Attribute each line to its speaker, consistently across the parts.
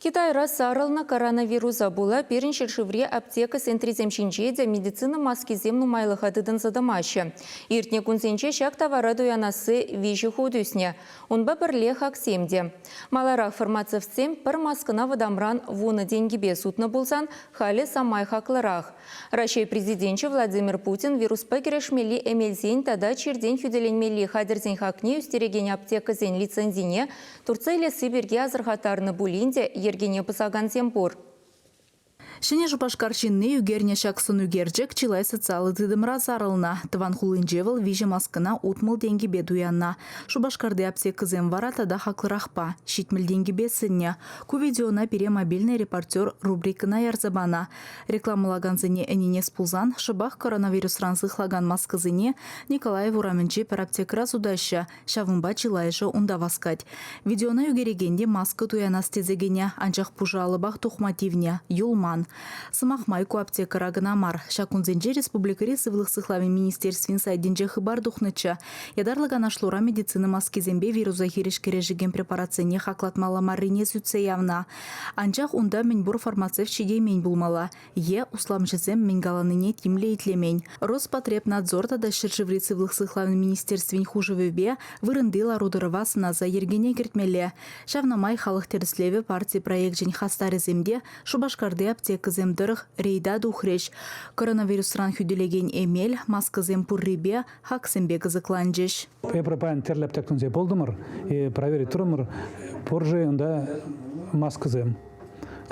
Speaker 1: Китайра сарӑлнӑ коронавируса пула пирӗн ҫӗршыври аптека сентрисем ҫинче те медицина маскисем нумайлӑха тытӑнса тӑмаҫҫӗ. Иртнӗ кунсенче ҫак тавара туянасси виҫӗ хут ӳснӗ. Унпа пӗрле хаксем те. Маларах фармацевтсем пӗр маскӑна вӑтамран вунӑ тенкӗпе сутнӑ пулсан халӗ самай хаклӑрах. Раҫҫей Президенчӗ Владимир Путин вируспа кӗрешмелли эмелсен тата чиртен хӳтӗленмелли хатӗрсен хакне ӳстерекен аптекӑсен лицензине туртса илесси пирки асӑрхаттарнӑ пулин те йӗркене пӑсакансем пур.
Speaker 2: Ҫӗнӗ Шупашкар ҫынни ӳкернӗ ҫак сӑнӳкерчӗк чылай социаллӑ тытӑмра сарӑлнӑ. Тӑван хулинче вӑл виҫӗ маскӑна 60 тенкӗпе туяннӑ. Шупашкарти аптекӑсем вара тата хаклӑрахпа, 70 тенкӗпе сӗннӗ. Ку видеона пире «Мобильный репортер» рубрикӑна ярса панӑ. Рекламӑлакансене ӗненес пулсан шӑпах коронавирусран сыхлакан маскӑсене Николаев урамӗнчи пӗр аптекӑра сутаҫҫӗ. Ҫавӑнпа чылайӑшӗ унта васкать. Видеона ӳкерекен те маска туянас тесе кӗнӗ, анчах пушӑ алӑпах тухма тивнӗ, юлман. Сӑмах май, ку аптекӑра кӑна мар. Ҫак кунсенче республикӑри Сывлӑх сыхлавӗн министерствин сайтӗнче хыпар тухнӑччӗ. Ятарлӑ канашлура медицина маскисемпе вируса хирӗҫ кӗрешекен препаратсене хаклатмалла маррине сӳтсе явнӑ. Анчах унта мӗнпур фармацевт ҫитеймен пулмалла е усламҫӑсем мӗн каланине тимлӗ итлемен. Роспотребнадзор тата ҫӗршыври Сывлӑх сыхлавӗн министерствин хушӑвӗпе вырӑнти лару-тӑрӑва сӑнаса йӗркене кӗртмелле. Ҫавна май халӑх тӗрӗслевӗ парти проекчӗн хастарӗсем те Шупашкарти аптекӑсем тӑрӑх рейда тухрӗҫ. Коронавирусран хӳтӗлекен эмел, маскӑсем пуррипе, хаксемпе кӑсӑкланчӗҫ.
Speaker 3: Эпир паян тӗрлӗ аптекӑсенче пултӑмӑр, проверить турӑмӑр. Пур-ши унта маскӑсем?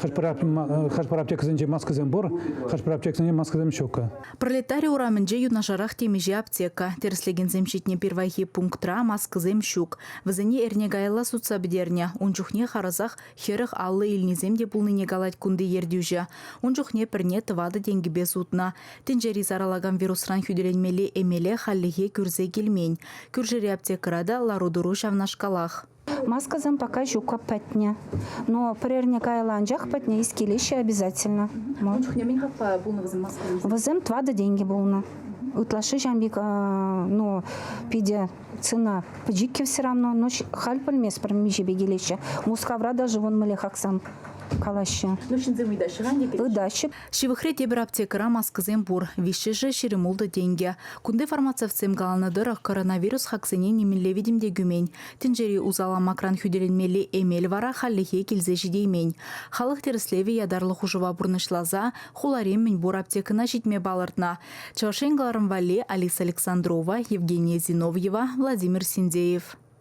Speaker 3: Хӑш-пӗр аптекӑсенче маскӑсем пур, хӑш-пӗр аптекӑсенче маскӑсем ҫуккӑ.
Speaker 2: Пролетари урамӗнче юнашарах темиҫе аптека. Тӗрӗслекенсем ҫитнӗ пирвайхи пунктра маскӑсем ҫук. Вӗсене эрне каялла сутса пӗтернӗ. Ун чухне харӑсах 40-50 илнисем те пулнине калать кунти ертӳҫӗ. Ун чухне пӗрне тӑватӑ тенкӗпе сутнӑ. Тӗнчери сарӑлакан вирусран хӳтӗленмелли эмеле хальлӗхе кӳрсе килмен. Кӳршӗри аптекӑра та лару-тӑру ҫавнашкалах.
Speaker 4: Маскӑсем пока ҫук пӗтнӗ. Но пӗр эрне каялла анчах пӗтнӗ, искелеҫҫӗ обязательно.
Speaker 2: Ун чухне мӗн хакпа пулнӑ вӗсем маскӑсем?
Speaker 4: Вӗсем тӑватӑ тенкӗ пулнӑ. Ытлашши ҫам пек, ну, питӗ цена пӗчӗккӗ все равно, но халь пӗлместпӗр миҫепе килеҫҫӗ. Мускавра даже вон мӗнле хаксам калаҫҫӗ.
Speaker 2: Ну, ҫынсем ыйтаҫҫӗ-ха ӗнтӗ.
Speaker 4: Ыйтаҫҫӗ.
Speaker 2: Ҫывӑхри тепӗр аптекӑра маскӑсем пур, виҫҫӗшӗ 26 тенкӗ. Кунти фармацевтсем каланӑ тӑрӑх, коронавирус хаксене нимӗнле витӗм те кӳмен. Тӗнчери усал амакран хӳтӗленмелли эмел вара хальлӗхе килсе ҫитеймен. Халӑх тӗрӗслевӗ ятарлӑ хушӑва пурнӑҫласа хулари мӗнпур аптекӑна ҫитме палӑртнӑ. Чӑваш Ен кӑларӑм валли Алиса Александрова, Евгения Зиновьева, Владимир Синдеев.